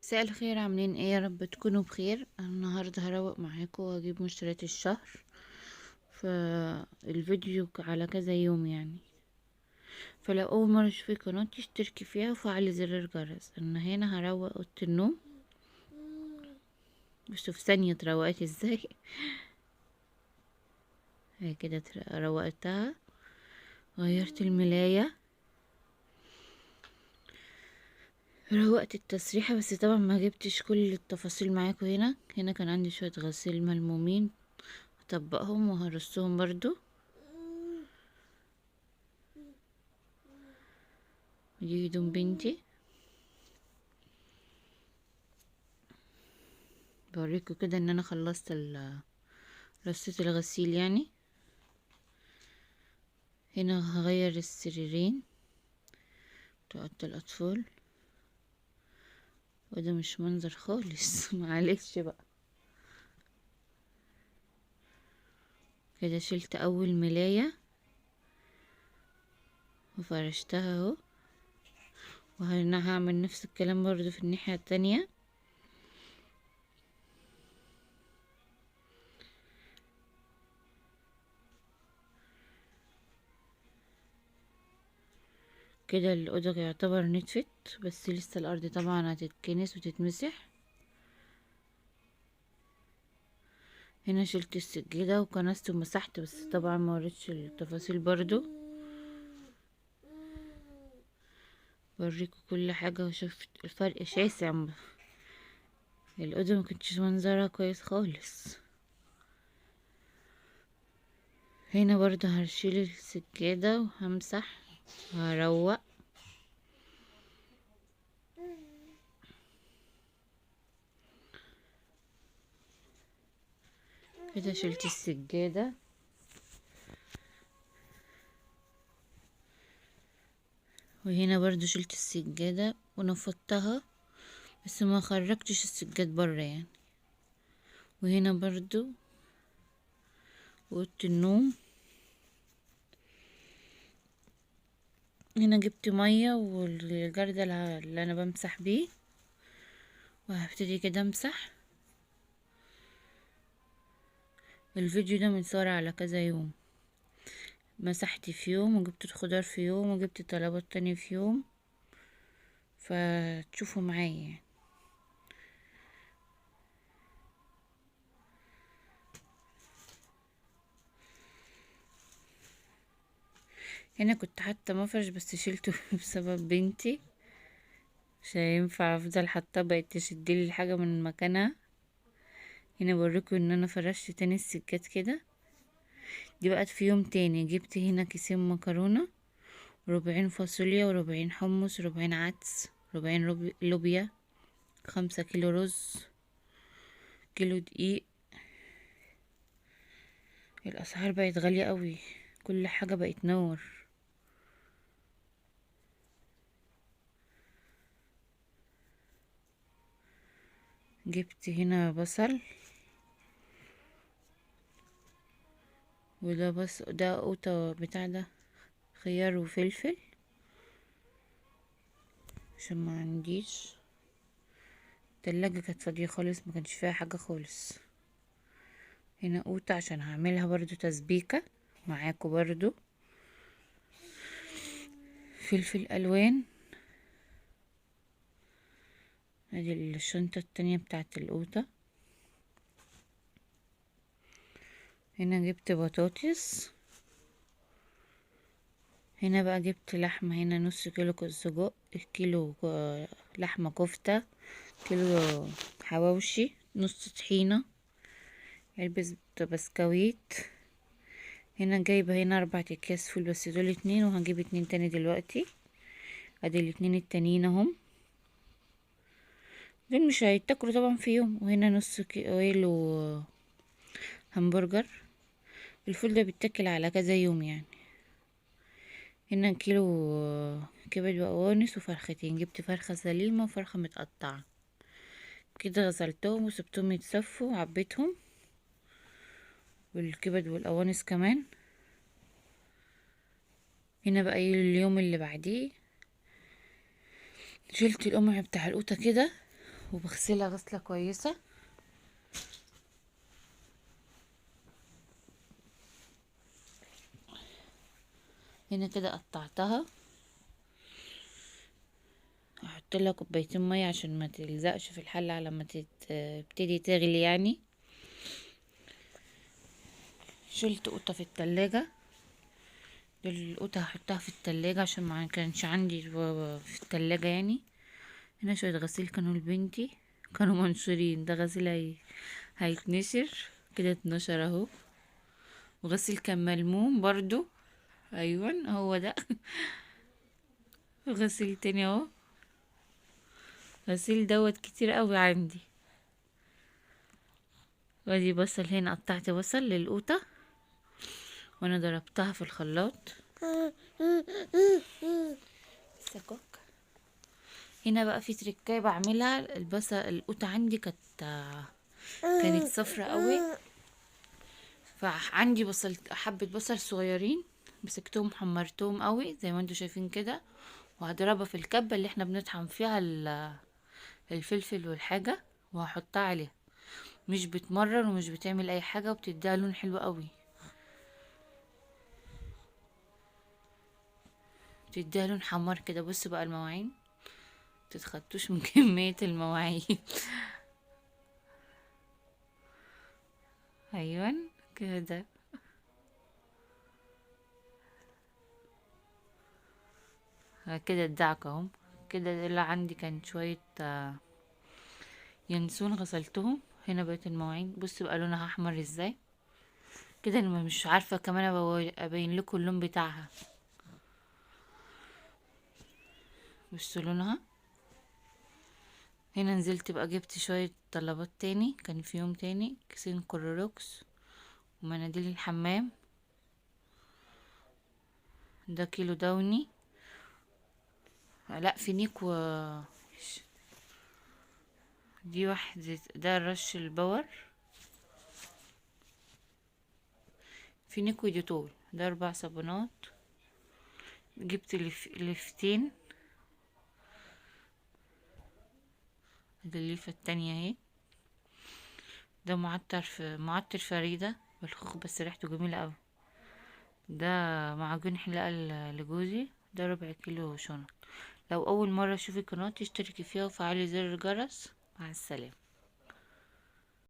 مساء الخير، عاملين ايه؟ يا رب تكونوا بخير. النهارده هروق معاكم واجيب مشتريات الشهر، فالفيديو على كذا يوم يعني. فلو اول مرة تشوفي قناتي اشتركي فيها وفعلي زر الجرس. انا هنا هروق اوضة النوم، بصوا في ثانية اتروقت ازاي. هي كده روقتها، غيرت الملايه، روقت التسريحه، بس طبعا ما جبتش كل التفاصيل معاكم. هنا كان عندي شوية غسيل ملمومين، هطبقهم وهرصهم برضو. دي هدوم بنتي، بوريكم كده ان انا خلصت رصيت الغسيل يعني. هنا هغير السريرين بتوع الاطفال، وده مش منظر خالص معلش بقى. كده شلت اول ملاية وفرشتها اهو، وهنا هعمل نفس الكلام برضو في الناحية التانية. كده الأوضة يعتبر نطفت، بس لسه الأرض طبعا هتتكنس وتتمسح. هنا شلت السجادة وكنست ومسحت، بس طبعا ما وريتش التفاصيل برضو. بوريكم كل حاجة وشفت الفرق شاسع. الأوضة ما كانتش منظرها كويس خالص. هنا برضو هشيل السجادة وهمسح وهروق. كده شلت السجادة. وهنا برضو شلت السجادة ونفضتها، بس ما خرجتش السجاد بره يعني. وهنا برضو اوضة النوم، هنا جبت مية والجردل اللي انا بمسح بيه، وهبتدي كده امسح. الفيديو ده متصور على كذا يوم، مسحت في يوم وجبت الخضار في يوم وجبت طلبات تاني في يوم، فتشوفوا معايا يعني. هنا كنت حاطه مفرش بس شيلته بسبب بنتي، مش هينفع افضل حاطاه، بقت تشدلي الحاجة من مكانها. هنا بوريكم ان انا فرشت تاني السجاد كده. دي بقت في يوم تاني. جبت هنا كيسين مكرونه، ربعين فاصوليا وربعين حمص، ربعين عدس، ربعين لوبيا، 5 كيلو رز، كيلو دقيق. الاسعار بقت غالية قوي، كل حاجة بقت نار. جبت هنا بصل، وده بس ده قوطة بتاع ده خيار وفلفل عشان ما عنديش. التلاجة كانت فاضية خالص، ما كانش فيها حاجة خالص. هنا قوطة عشان هعملها برضو تسبيكة معاكم برضو. فلفل الوان، ادي الشنطة التانية بتاعت القوطة. هنا جبت بطاطس. هنا بقى جبت لحمة، هنا نص كيلو سجق، كيلو لحمة كفتة، كيلو حواوشي، نص طحينة، علبة بسكويت. هنا جايبة هنا 4 اكياس فول، بس دول 2 وهجيب 2 تاني دلوقتي. ادي الاتنين التانيين اهم، دول مش هيتاكلوا طبعا في يوم. وهنا نص كيلو همبرجر. الفول ده بيتاكل على كذا يوم يعني. هنا كيلو كبد وقوانص وفرختين، جبت فرخة سليمة وفرخة متقطعة كده، غسلتهم وسبتهم يتصفوا وعبيتهم، والكبد والقوانص كمان. هنا بقى اليوم اللي بعديه شلت القمع بتاع القوطة كده وبغسلها غسلة كويسة. هنا كده قطعتها، هحط لها كوبايتين مية عشان ما تلزقش في الحلة على ما تبتدي تغلي يعني. شلت قوطه في التلاجة، القوطه هحطها في التلاجة عشان ما كانش عندي في التلاجة يعني. هنا شوية غسيل كانوا لبنتي، كانوا منشورين، ده غسيل هيتنشر كده، اتنشر اهو. وغسيل كان ملموم برضو، ايوه هو ده. غسيل تاني اهو، غسيل دوت كتير قوي عندي. وادي بصل هنا، قطعت بصل للقوطه وانا ضربتها في الخلاط. سكوك. هنا بقى في تركايه بعملها، البصل القوطه عندي كانت صفرة قوي، فعندي بصل، حبه بصل صغيرين مسكتهم حمرتهم قوي زي ما انتوا شايفين كده، وهضربها في الكبه اللي احنا بنطحن فيها الفلفل والحاجة، وهحطها عليها. مش بتمرر ومش بتعمل اي حاجة، وبتديها لون حلو قوي، بتديها لون حمار كده. بصوا بقى المواعين، متتخطوش من كمية المواعين. ايوه كده كده الدعك اهو كده. اللي عندي كان شوية ينسون غسلتهم. هنا بقت المواعين، بصوا بقى لونها احمر ازاي كده. انا مش عارفه كمان ابين لكم اللون بتاعها، بصوا لونها. هنا نزلت بقى جبت شوية طلبات تاني، كان في يوم تاني، كيسين كلوروكس ومناديل الحمام، ده كيلو داوني، لا فينيك، و دي واحدة، ده رش الباور، فينيك وديتول، ده 4 صابونات. جبت لفتين، دي الليفة التانية اهي. ده معطر، في معطر فريدة بالخوخ، بس ريحته جميلة اوي. ده معجون حلاقة لجوزي. ده ربع كيلو شنط. لو اول مرة تشوفي قناتي اشتركي فيها وفعلي زر الجرس. مع السلامة.